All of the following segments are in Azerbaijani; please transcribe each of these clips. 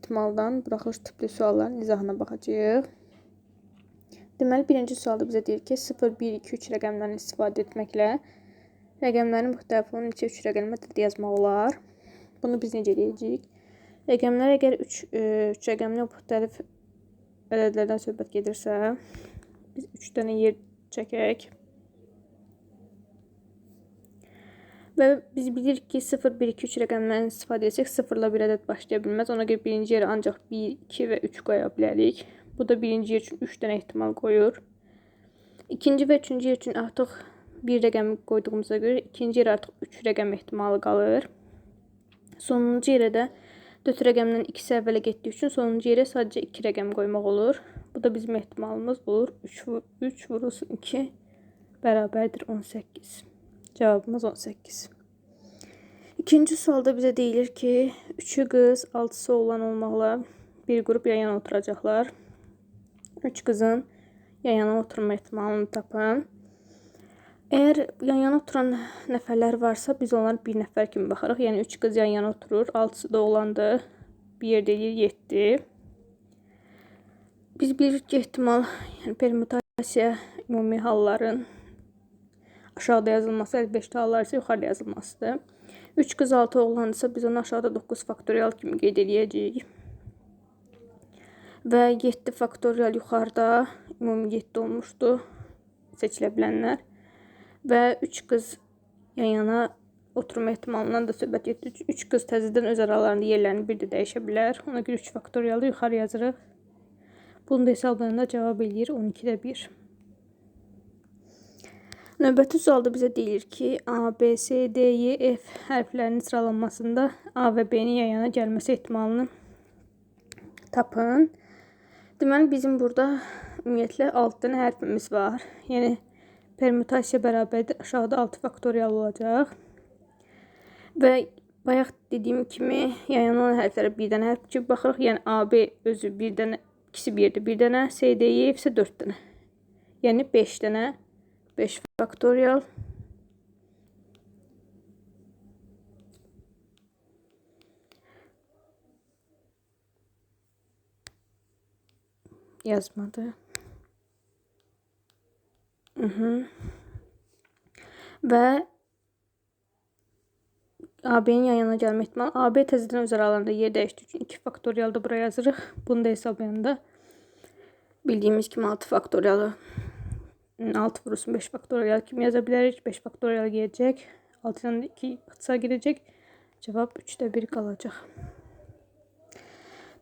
Ehtimaldan buraxılış tipli sualların izahına baxacağıq. Deməli, birinci sualda bizə deyir ki, 0, 1, 2, 3 rəqəmlərini istifadə etməklə rəqəmlərin müxtəlif olan neçə 3 rəqəmli ədəd yazmaq olar. Bunu biz necə edəcəyik? Rəqəmlər əgər 3 rəqəmli müxtəlif ədədlərdən söhbət gedirsə, biz 3 dənə yer çəkək. Və biz bilirik ki, 0, 1, 2, 3 rəqəmlərini istifadə etsək, 0 ilə bir ədəd başlaya bilməz. Ona görə birinci yerə ancaq 1, 2 və 3 qoya bilərik. Bu da birinci yer üçün 3 dənə ehtimal qoyur. İkinci və üçüncü yer üçün artıq bir rəqəmi qoyduğumuza görə ikinci yerə artıq 3 rəqəm ehtimalı qalır. Sonuncu yerə də 4 rəqəmdən ikisi əvvələ getdiyi üçün sonuncu yerə sadəcə 2 rəqəm qoymaq olur. Bu da bizim ehtimalımız olur. 3 vurulsun 2 bərabərdir 18. Cavabımız 18. İkinci sualda bizə deyilir ki, 3-ü qız, 6-sı oğlan olmaqla bir qrup yan-yana oturacaqlar. 3 qızın yan-yana oturma ehtimalını tapın. Əgər yan-yana oturan nəfərlər varsa, biz onlara bir nəfər kimi baxarıq. Yəni 3 qız yan-yana oturur, 6-sı da oğlandır. Bir yerdə eləyir 7. Biz bilirik ki, ehtimal, yəni permutasiya ümumi halların aşağıda yazılması, əlverişli hallar isə yuxarıda yazılmasıdır. 3 qız 6 oğlandırsa biz onu aşağıda 9 faktorial kimi qeyd eləyəcəyik. Və 7 faktorial yuxarıda ümumi 7 olmuşdu seçilə bilənlər. Və 3 qız yan-yana oturma ehtimalından da söhbət getdi. 3 qız təzədən öz aralarında yerlərini bir də dəyişə bilər. Ona görə 3 faktorialı yuxarı yazırıq. Bunu da hesablayanda cavab eləyir 12-də 1. Növbəti sualda bizə deyilir ki, A, B, C, D, E, F hərflərinin sıralanmasında A və B-nin yan-yana gəlməsi ehtimalını tapın. Deməli, bizim burada ümumiyyətlə 6 dənə hərfimiz var. Yəni, permutasiya bərabərdir. Aşağıda 6 faktorial olacaq. Və bayaq dediyim kimi, yan-yana olan hərflərə bir dənə hərf kimi baxırıq. Yəni, A, B özü bir dənə, ikisi bir yerdə bir dənə, C, D, E, F isə 4 dənə. Yəni, 5 dənə. 5 faktorial. Yazmadı. Və AB-nin yan-yana gəlmə ehtimalı. AB təzədən öz aralarında yer dəyişdiyi üçün 2 faktorial da buraya yazırıq. Bunu da hesablayanda bildiyimiz kimi 6 faktorialı 6 vurulsun 5 faktorial kimi yaza bilərik. 5 faktorial gələcək. 6 ilə 2 ixtisar gedəcək. Cavab 3-də 1 qalacaq.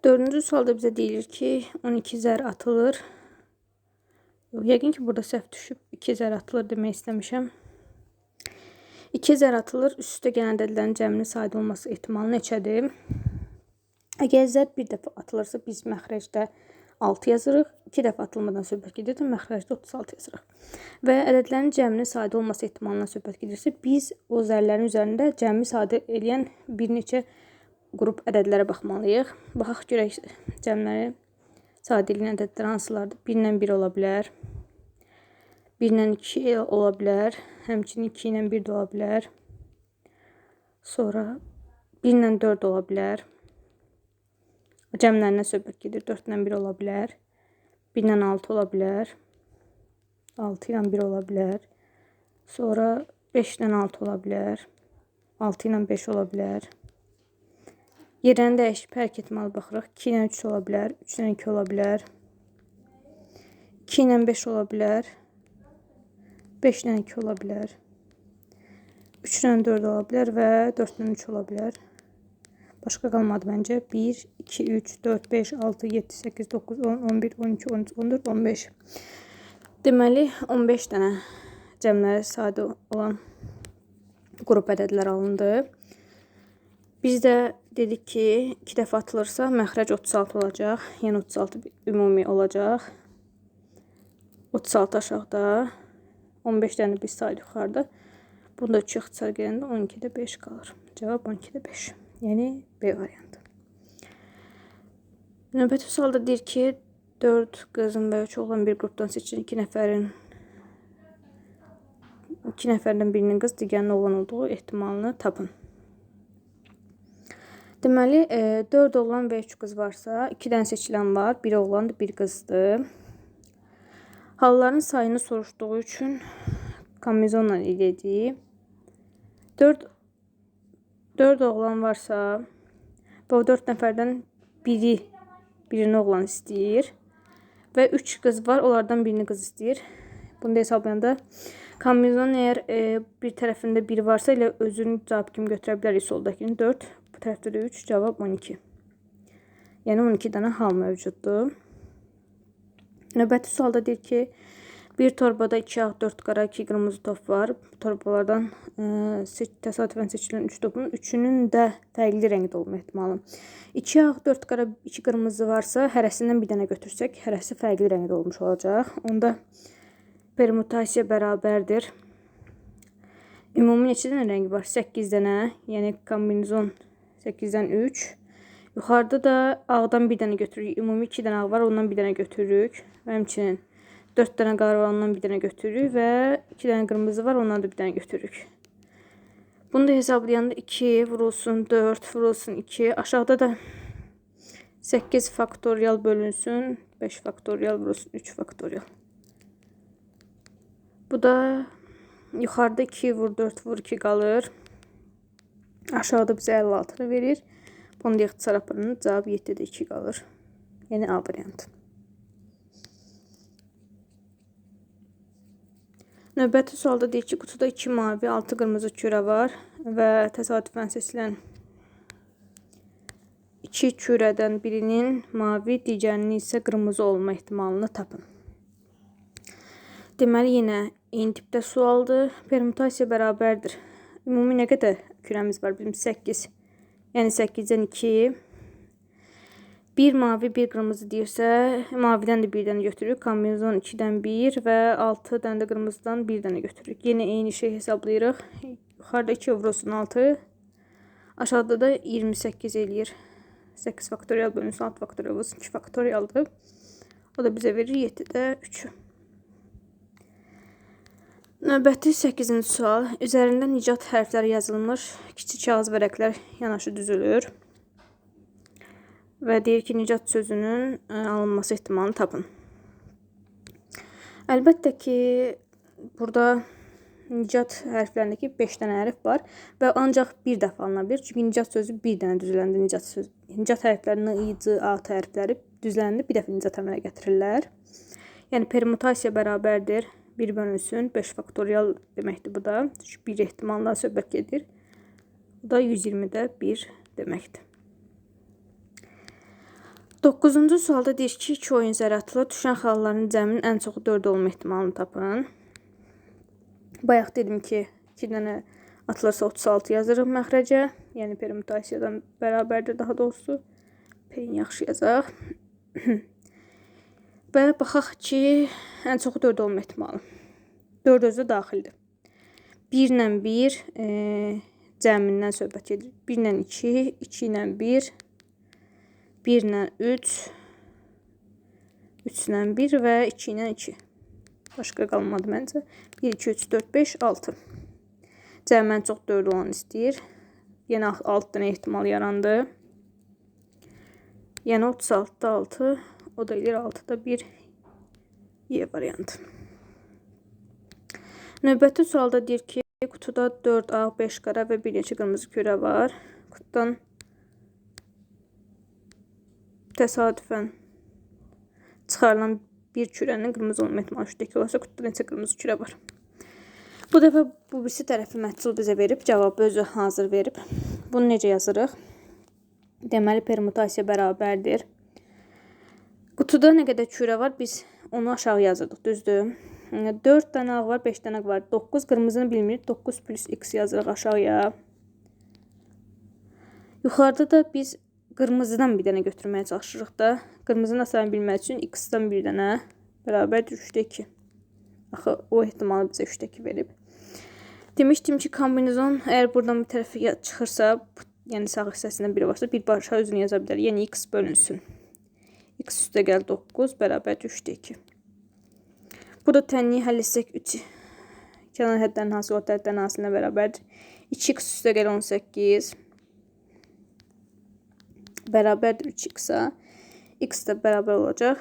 Dördüncü sualda bizə deyilir ki, 12 zər atılır. Yox, yəqin ki, burada səhv düşüb. 2 zər atılır demək istəmişəm. 2 zər atılır. Üst-üstə gələn ədədlərin cəminin sadə olması ehtimalı neçədir? Əgər zər bir dəfə atılırsa, biz məxrəcdə 6 yazırıq. 2 dəfə atılmadan söhbət gedirsə, məxrəcdə 36 yazırıq. Və ədədlərin cəminin sadə olması ehtimalından söhbət gedirsə, biz o zərlərin üzərində cəmi sadə eləyən bir neçə qrup ədədlərə baxmalıyıq. Baxaq görək cəmləri sadə eləyən ədədlər hansılardır? 1 ilə 1 ola bilər. 1 ilə 2 ola bilər. Həmçinin 2 ilə 1 də ola bilər. Sonra 1 ilə 4 ola bilər. Cəmlərindən söhbət gedir. 4 ilə 1 ola bilər. 1 ilə 6 ola bilər. 6 ilə 1 ola bilər. Sonra 5 ilə 6 ola bilər. 6 ilə 5 ola bilər. Yerini dəyişib hər iki ehtimal baxırıq. 2 ilə 3 ola bilər. 3 ilə 2 ola bilər. 2 ilə 5 ola bilər. 5 ilə 2 ola bilər. 3 ilə 4 ola bilər və 4 ilə 3 ola bilər. Başqa qalmadı məncə. 1, 2, 3, 4, 5, 6, 7, 8, 9, 10, 11, 12, 13, 14, 15. Deməli, 15 dənə cəmləri sadə olan qrup ədədlər alındı. Biz də dedik ki, 2 dəfə atılırsa, məxrəc 36 olacaq. Yəni, 36 ümumi olacaq. 36 aşağıda, 15 dənə biz saydıq yuxarıda. Bunu da 3 ixtisar gələndə 12-də 5 qalır. Cavab 12-də 5. Yəni, B variantı. Növbəti sualda deyir ki, 4 qızın və 3 oğlan bir qrupdan seçilən 2 nəfərdən birinin qız, digərinin oğlan olduğu ehtimalını tapın. Deməli, 4 oğlan və 3 qız varsa, 2 dənə seçilən var. 1 oğlandır, 1 qızdır. Halların sayını soruşduğu üçün kombinizonla elədik. 4 oğlan varsa və o 4 nəfərdən birini oğlan istəyir və 3 qız var, onlardan birini qız istəyir. Bunu da hesablayanda kombinizon əgər bir tərəfində 1 varsa, elə özünü cavab kimi götürə bilərik soldakini. 4, bu tərəfdə də 3, cavab 12. Yəni 12 dənə hal mövcuddur. Növbəti sualda deyir ki, bir torbada 2 ağ, 4 qara, 2 qırmızı top var. Bu torbalardan təsadüfən seçilən 3 topun 3-ünün də fərqli rəngdə olma ehtimalı. 2 ağ, 4 qara, 2 qırmızı varsa, hərəsindən bir dənə götürsək, hərəsi fərqli rəngdə olmuş olacaq. Onda permutasiya bərabərdir. Ümumi neçə dənə rəngi var? 8 dənə, yəni kombinizon 8-dən 3. Yuxarıda da ağdan bir dənə götürürük. Ümumi 2 dənə ağ var, ondan bir dənə götürürük. Və həmçinin 4 dənə qara var, ondan bir dənə götürürük və 2 dənə qırmızı var, ondan da bir dənə götürürük. Bunu da hesablayanda 2 vurulsun 4 vurulsun 2. Aşağıda da 8 faktorial bölünsün, 5 faktorial vurulsun 3 faktorial. Bu da yuxarıda 2 vur 4 vur 2 qalır. Aşağıda bizə 56-nı verir. Bunu da ixtisar aparında cavab 7-də 2 qalır. Yəni A variantı. Növbəti sualda deyir ki, qutuda 2 mavi, 6 qırmızı kürə var və təsadüfən seçilən 2 kürədən birinin mavi, digərinin isə qırmızı olma ehtimalını tapın. Deməli, yenə eyni tipdə sualdır. Permutasiya bərabərdir. Ümumi nə qədər kürəmiz var? Bizim 8. Yəni 8-dən 2. 1 mavi, 1 qırmızı deyirsə, mavidən də 1 dənə götürürük. Kombinizon 2-dən 1 və 6 dənə də qırmızıdan 1 dənə götürürük. Yenə eyni şey hesablayırıq. Yuxarıda 2 vurulsun 6. Aşağıda da 28 eləyir. 8 faktorial bölünsün 6 faktorial vurulsun 2 faktorialdır. O da bizə verir 7-də 3-ü. Növbəti 8-ci sual. Üzərində nicat hərfləri yazılmış kiçik kağız vərəqlər yanaşı düzülür. Və deyir ki, nicat sözünün alınması ehtimalını tapın. Əlbəttə ki, burada nicat hərflərindəki 5 dənə hərf var və ancaq bir dəfə alına bilir. Çünki nicat sözü bir dənə düzüləndə nicat sözü, nicat hərfləri N, I, C, A, T hərfləri düzüləndə bir dəfə nicat əmələ gətirirlər. Yəni permutasiya bərabərdir. 1 bölünsün 5 faktorial deməkdir bu da. Çünki bir ehtimaldan söhbət gedir. Bu da 120-də 1 deməkdir. 9-cu sualda deyir ki, 2 oyun zəri atılır. Düşən xalların cəminin ən çoxu 4 olma ehtimalını tapın. Bayaq dedim ki, 2 dənə atılırsa 36 yazırıq məxrəcə. Yəni permutasiyadan bərabərdir daha doğrusu. P-ni yaxşı yazaq. Və baxaq ki, ən çoxu 4 olma ehtimalı. 4 özü də daxildir. 1 ilə 1 cəmindən söhbət gedir. 1 ilə 2, 2 ilə 1, 1 ilə 3, 3 ilə 1 və 2 ilə 2. Başqa qalmadı məncə. 1, 2, 3, 4, 5, 6. Cəmi ən çox 4 olan istəyir. Yenə 6 dənə ehtimal yarandı. Yəni 36-da 6. O da eləyir 6-da 1 Y variantı. Növbəti sualda deyir ki, qutuda 4 ağ, 5 qara və bir neçə qırmızı kürə var. Qutudan təsadüfən çıxarılan bir kürənin qırmızı olma ehtimalı 3-dəki olarsa, qutuda neçə qırmızı kürə var? Bu dəfə bu birisi tərəfi məhsul bizə verib, cavabı özü hazır verib. Bunu necə yazırıq? Deməli, permutasiya bərabərdir. Qutuda nə qədər kürə var, biz onu aşağı yazırdıq, düzdür? 4 dənə ağ var, 5 dənə ağ var. 9 qırmızını bilmirik. 9 plus x yazırıq aşağıya. Yuxarıda da biz qırmızıdan bir dənə götürməyə çalışırıq da. Qırmızını sayını bilmək üçün x-dan bir dənə bərabərdir 3-də 2. Axı, o ehtimalı bizə 3-də 2 verib. Demişdim ki, kombinizon əgər buradan bir tərəfə çıxırsa, yəni sağ hissəsindən biri varsa, birbaşa özünü yaza bilər. Yəni x bölünsün. X üstə gəl 9 bərabərdir 3-də 2. Burada tənliyi həll etsək 3 kənar hədlərin hasili orta hədlərin hasilinə bərabərdir. 2x üstə gəl 18. Bərabərdir 3x-a. X də bərabər olacaq.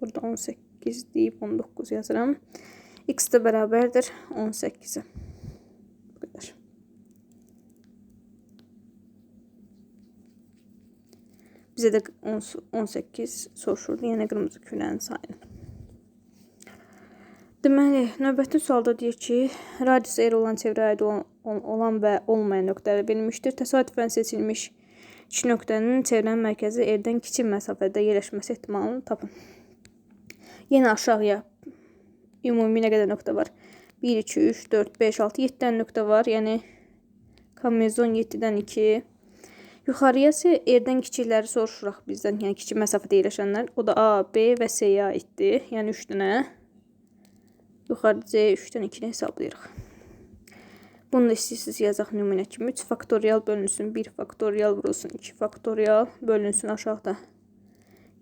Burada 18 deyib 19 yazıram. X də bərabərdir 18-ə. Bu qədər. Bizə də 18 soruşurdu. Yəni qırmızı kürənin sayını. Deməli, növbəti sualda deyir ki, radius R olan çevrəyə aid olan və olmayan nöqtələr verilmişdir. Təsadüfən seçilmiş iki nöqtənin çevrənin mərkəzi R-dən kiçik məsafədə yerləşməsi ehtimalını tapın. Yenə aşağıya ümumi nə qədər nöqtə var? 1, 2, 3, 4, 5, 6, 7 dənə nöqtə var. Yəni, kombinezon 7-dən 2. Yuxarıya isə R-dən kiçikləri soruşuruq bizdən. Yəni, kiçik məsafədə yerləşənlər. O da A, B və C-yə aiddir. Yəni, 3 dənə. Yuxarıda C 3-dən 2-ni hesablayırıq. Bunu da istəyirsiniz yazaq nümunə kimi. 3 faktorial bölünsün, 1 faktorial vurulsun, 2 faktorial bölünsün aşağıda.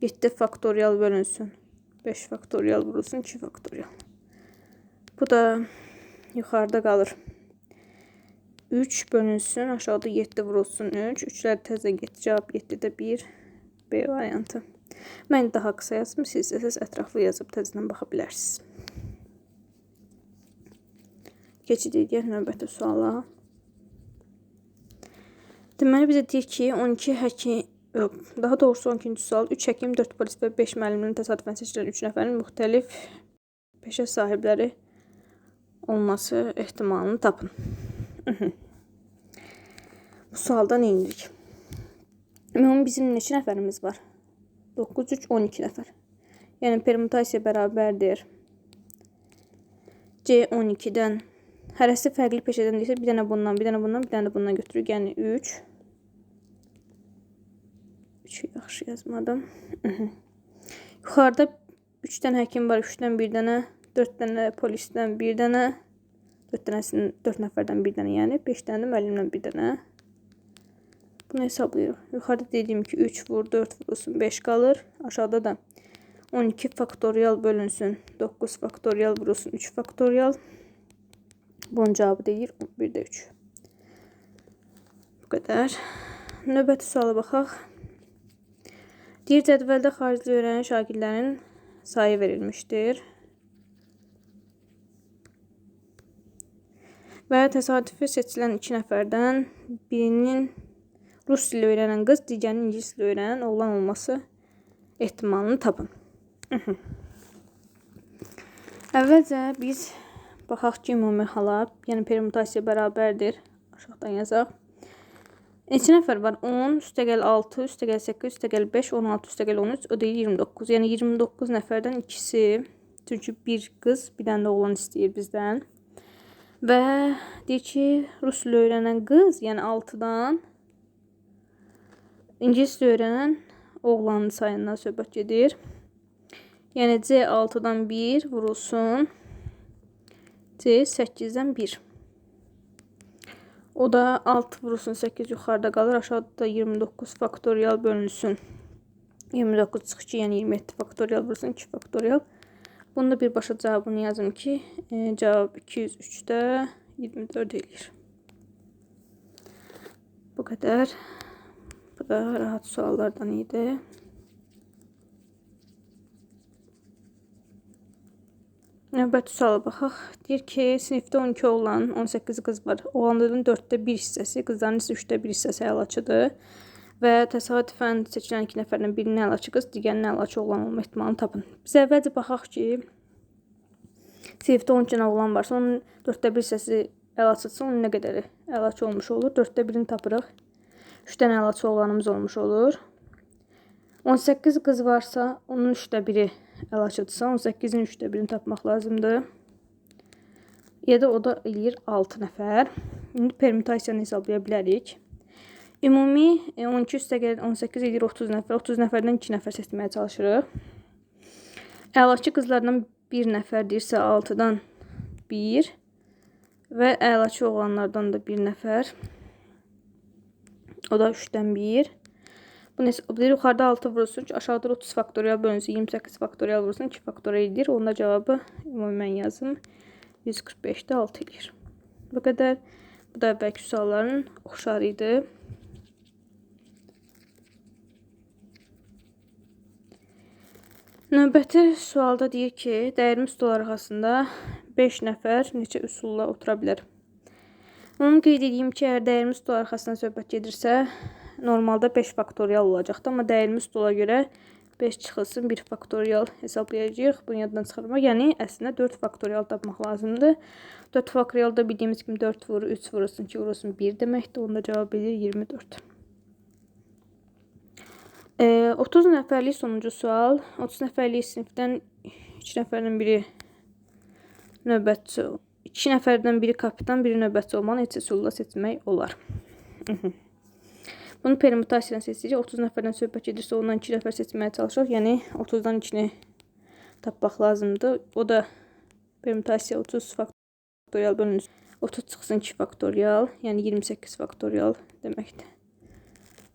7 faktorial bölünsün, 5 faktorial vurulsun, 2 faktorial. Bu da yuxarıda qalır. 3 bölünsün, aşağıda 7 vurulsun 3. 3-lər təzə getdi. Cavab 7-də 1. B variantı. Mən daha qısa yazdım. Siz istəsəniz ətraflı yazıb təzədən baxa bilərsiniz. Keçid edək növbəti suala. Deməli, bizə deyir ki, 12 həkim, daha doğrusu 12-ci sual, 3 həkim, 4 polis və 5 müəllimin təsadüfən seçilən 3 nəfərin müxtəlif peşə sahibləri olması ehtimalını tapın. Bu sualda nə edirik? Ümumi bizim neçə nəfərimiz var? 9, 3, 12 nəfər. Yəni, permutasiya bərabərdir. C12-dən hərəsi fərqli peşədən deyilsə, bir dənə bundan, bir dənə bundan, bir dənə də bundan götürürük. Yəni 3. 3-ü yaxşı yazmadım. Yuxarıda 3 dənə həkim var, 3-dən 1 dənə, 4 dənə polisdən 1 dənə, 4 nəfərdən 1 dənə, yəni 5 dənə də müəllimdən 1 dənə. Bunu hesablayırıq. Yuxarıda dediyim ki, 3 vur, 4 vurulsun, 5 qalır. Aşağıda da 12 faktorial bölünsün, 9 faktorial vurulsun, 3 faktorial. Bunun cavabı deyir 11-də 3. Bu qədər. Növbəti suala baxaq. Deyir, cədvəldə xarici öyrənən şagirdlərin sayı verilmişdir. Və təsadüfi seçilən 2 nəfərdən birinin rus dili öyrənən qız, digərinin ingilis dili öyrənən oğlan olması ehtimalını tapın. Əvvəlcə biz baxaq ki, ümumi hala, yəni permutasiya bərabərdir. Aşağıdan yazaq. Neçə nəfər var? 10, üstəgəl 6, üstəgəl 8, üstəgəl 5, 16, üstəgəl 13, o deyil 29. Yəni 29 nəfərdən ikisi, çünki bir qız, bir dənə də oğlan istəyir bizdən. Və deyir ki, rus dili öyrənən qız, yəni 6-dan ingilis dili öyrənən oğlanın sayından söhbət gedir. Yəni C 6-dan 1 vurulsun. C 8-dən 1. O da 6 vurulsun 8 yuxarıda qalır. Aşağıda da 29 faktorial bölünsün. 29 çıx 2, yəni 27 faktorial vurulsun 2 faktorial. Bunu da birbaşa cavabını yazım ki, cavab 203-də 24 eləyir. Bu qədər. Bu da rahat suallardan idi. Növbəti suala baxaq. Deyir ki, sinifdə 12 oğlan, 18 qız var. Oğlanların 4-də 1 hissəsi, qızların isə 3-də 1 hissəsi əlaçıdır. Və təsadüfən seçilən 2 nəfərdən birinin əlaçı qız, digərinin əlaçı oğlan olma ehtimalını tapın. Biz əvvəlcə baxaq ki, sinifdə 12 oğlan varsa, onun 4-də 1 hissəsi əlaçıdırsa, onun nə qədəri əlaçı olmuş olur? 4-də 1-ini tapırıq. 3 dənə əlaçı oğlanımız olmuş olur. 18 qız varsa, onun 3-də 1-i əlaçıdırsa, 18-in 3-də 1-ini tapmaq lazımdır. Ya da o da eləyir 6 nəfər. İndi permutasiyanı hesablaya bilərik. Ümumi 12 üstəgəl 18 eləyir 30 nəfər. 30 nəfərdən 2 nəfər seçməyə çalışırıq. Əlaçı qızlardan 1 nəfər deyirsə 6-dan 1 və əlaçı oğlanlardan da 1 nəfər. O da 3-dən 1. Bunu hesablayır. Yuxarıda 6 vurulsun ki, aşağıda 30 faktorial bölünsün, 28 faktorial vurulsun, 2 faktorial edir. Onda cavabı ümumi mən yazım. 145-də 6 eləyir. Bu qədər. Bu da əvvəlki sualların oxşarı idi. Növbəti sualda deyir ki, dəyirmi stol arxasında 5 nəfər neçə üsulla otura bilər? Onu qeyd edeyim ki, əgər dəyirmi stol arxasından söhbət gedirsə, normalda 5 faktorial olacaqdır. Amma dəyirmi stola görə 5 çıxılsın 1 faktorial hesablayacağıq. Bunu yaddan çıxarmaq. Yəni, əslində 4 faktorial tapmaq lazımdır. 4 faktorial da bildiyimiz kimi 4 vurur, 3 vurulsun, 2 vurulsun 1 deməkdir. Onda cavab edir 24. 30 nəfərlik sonuncu sual. 30 nəfərlik sinifdən 2 nəfərdən biri növbətçi, 2 nəfərdən biri kapitan, biri növbətçi olmalı. Neçə üsulla seçmək olar? Bunu permutasiyadan seçirik. 30 nəfərdən söhbət gedirsə, ondan 2 nəfər seçməyə çalışırıq. Yəni 30-dan 2-ni tapmaq lazımdır. O da permutasiya 30 faktorial bölünsün. 30 çıxsın 2 faktorial, yəni 28 faktorial deməkdir.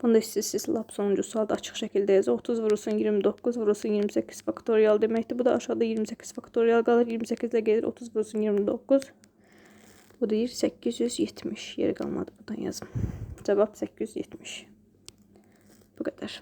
Bunu da istəyirsiniz, lap sonuncu sualda açıq şəkildə yazır. 30 vurulsun 29 vurulsun 28 faktorial deməkdir. Bu da aşağıda 28 faktorial qalır. 28 ilə gedir. 30 vurulsun 29. Bu deyir 870. Yeri qalmadı buradan yazım. Cavab 870. Bu qədər.